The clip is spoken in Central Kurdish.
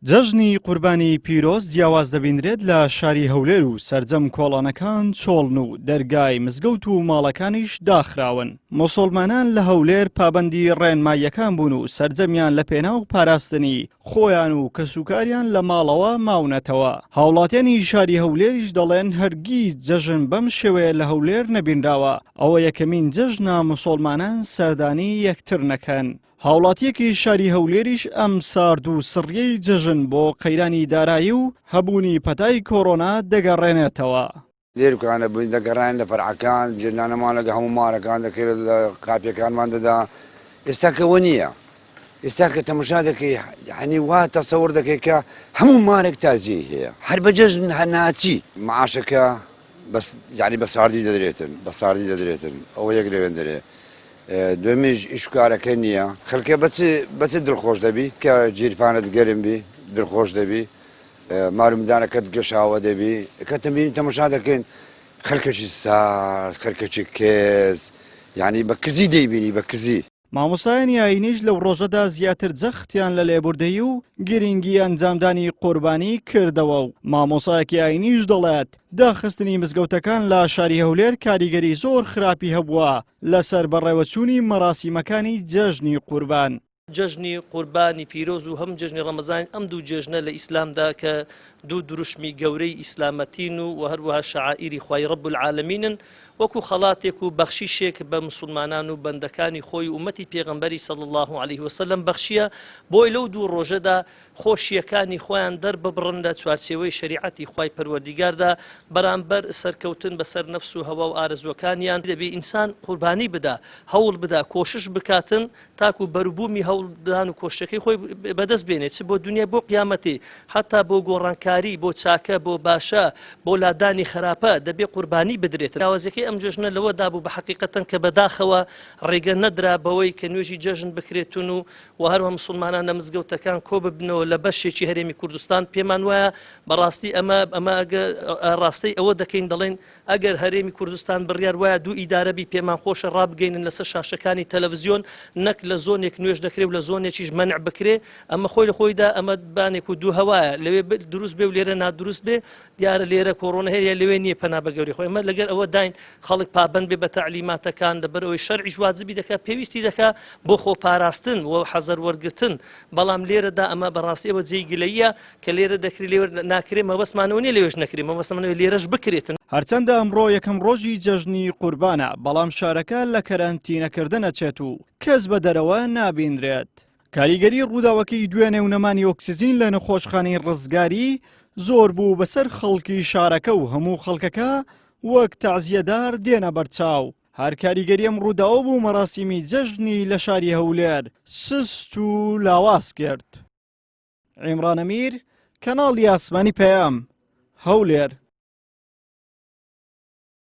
جەژنی قوربانی پیرۆز جیاواز دەبینرێت لە شاری هەولێر و سەرجەم کۆڵانەکان چۆڵن و دەرگای مزگەوت و ماڵەکانیش داخراون. موسوڵمانان لە هەولێر پابەندی ڕێنماییەکان بوون و سەرجەمیان لە پێناو پاراستنی خۆیان و کەسوکاریان لە ماڵەوە ماونەتەوە. هاوڵاتیانی شاری هەولێریش دەڵێن هەرگیز جەژن بەم شێوەیە لە هەولێر نەبینراوە، ئەوە یەکەمین جەژنە موسوڵمانان سەردانی یەکتر نەکەن. هاوڵاتییەکی شاری هەولێریش ئەم سارد و سڕیەی جەژن بۆ قەیرانی دارایی و هەبوونی پەتای کۆرۆنا دەگەڕێنێتەوە. لێرکانە بووین دەگەڕاین لە فەرعەکان جێنانەمان لەگە هەموو مارەکان دەکرد لە قاپیەکانمان دەدا ئێستا کە وە نییە ئێستا کە تەمەشا دەکەی یعنی وا تەسەور دەکەی کە هەموو مارێک تازیەی هەیە هەر بە جەژن هەر ناچی معاشەکە بەس یعنی بە ساردی دەدرێتن بە ساردی دەدرێتن ئەوە یەک لەوێن دەرێ دوێمیش ئیش و کارەکە نییە خەلکە بەچ بەچ دڵخۆش دەبی کە گیرفانت گەرم بی دڵخۆش دەبی مارمدانەکەت گەشاوە دەبی کە تەمبینی تەمەشا دەکەین خەلکەکی سارد خەلکەکی کێز یعنی بە کزی دەیبینی بە کزی. مامۆستایانی ئایینیش لەو ڕۆژەدا زیاتر جەختیان لە لێبوردەیی و گرینگی ئەنجامدانی قوربانی کردەوە و مامۆسایەکی ئایینیش دەڵێت داخستنی مزگەوتەکان لە شاری هەولێر کاریگەری زۆر خراپی هەبووە لەسەر بەڕێوەچوونی مەراسیمەکانی جەژنی قوربان. جەژنی قوربانی پیرۆز و هەم جەژنی ڕەمەزان ئەم دوو جێژنە لە ئیسلامدا کە دوو دروشمی گەورەی ئیسلامەتین و و هەروەها شەعائیری خوای ڕەب العالمینن وەکو خەڵاتێک و بەخشیشێک بە مسلمانان و بەندەکانی خۆی ئومەتی پێغەمبەری صلی الله علیه وسلم بەخشیە بۆی لەو دوو ڕۆژەدا خۆشییەکانی خۆیان دەرببڕن لە چوارچێوەی شەریعەتی خوای پەروەردیگاردا بەرامبەر سەرکەوتن بەسەر نەفس و هەوا و ئارەزووەکانیان، دەبێ ئینسان قوربانی بدا، هەوڵ بدا، کۆشش بکاتن تاکو بەروبوومی هەوڵدان و کۆششەکەی خۆی بەدەست بێنێ، چ بۆ دونیا بۆ قیامەتی، حەتا بۆ گۆڕانکاری، بۆ چاکە، بۆ باشە، بۆ لادانی خراپە، دەبێ قوربانی بدرێت. لاوازیەکەی ئەم جەژنە لەوەدا بوو بە حەقیقەتەن کە بەداخەوە ڕێگە نەدرا بەوەی کە نوێژی جەژن بکرێتن و و هەروەها مسوڵمانان لە مزگەوتەکان کۆببنەوە لە بەشێکی هەرێمی کوردستان پێمان وایە بەڕاستی ئەمە ئەمە ڕاستەی ئەوە دەکەین دەڵێن ئەگەر هەرێمی کوردستان بڕیار وایە دوو ئیدارەبی پێمان خۆشە ڕابگەینن لەسەر شاشەکانی تەلەڤزیۆن نەک لە زۆنێک نوێژ دەکرێ و لە زۆنێکیش مەنع بکرێ ئەمە خۆی لە خۆیدا ئەمە بانێک و دوو هەوایە لەوێ دروست بێ و لێرە نادروست بێ دیارە لێرە کۆرۆنا هەیە لەوێ نییە پەنا بە گەوری خۆی ئەمە لەگەر ئەوە داین خەڵک پابند بێ بە تەعلیماتەکان لەبەر ئەوەی شەرعیش واجبی دەکات پێویستی دەکات بۆ خۆپاراستن و حەزەر وەرگتن بەڵام لێرەدا ئەمە بەڕاستی ئەوە جێی گلەیە کە لێرە دەکری لێ ناکرێ مەبەستمانەوە نیە لەوێش نەکرێ مەبەستمانەوە لێرەش بکرێتن. هەرچەندە ئەمڕۆ یەکەم ڕۆژی جەژنی قوربانە، بەڵام شارەکە لە کەرەنتینەکردن ئەچێت و کەس بە دەرەوە نابینرێت. کاریگەری ڕووداوەکەی دوێنێ و نەمانی ئۆکسجین لە نەخۆشخانەی ڕزگاری زۆر بوو بەسەر خەڵکی شارەکە و هەموو خەڵکەکە وەک تەعزیەدار دێنە بەرچاو. هەر کاریگەری ئەم ڕووداوە بوو مەراسیمی جەژنی لە شاری هەولێر سست و لاواز کرد. عیمران ئەمیر، کەناڵی ئاسمانی پەیام، هەولێر.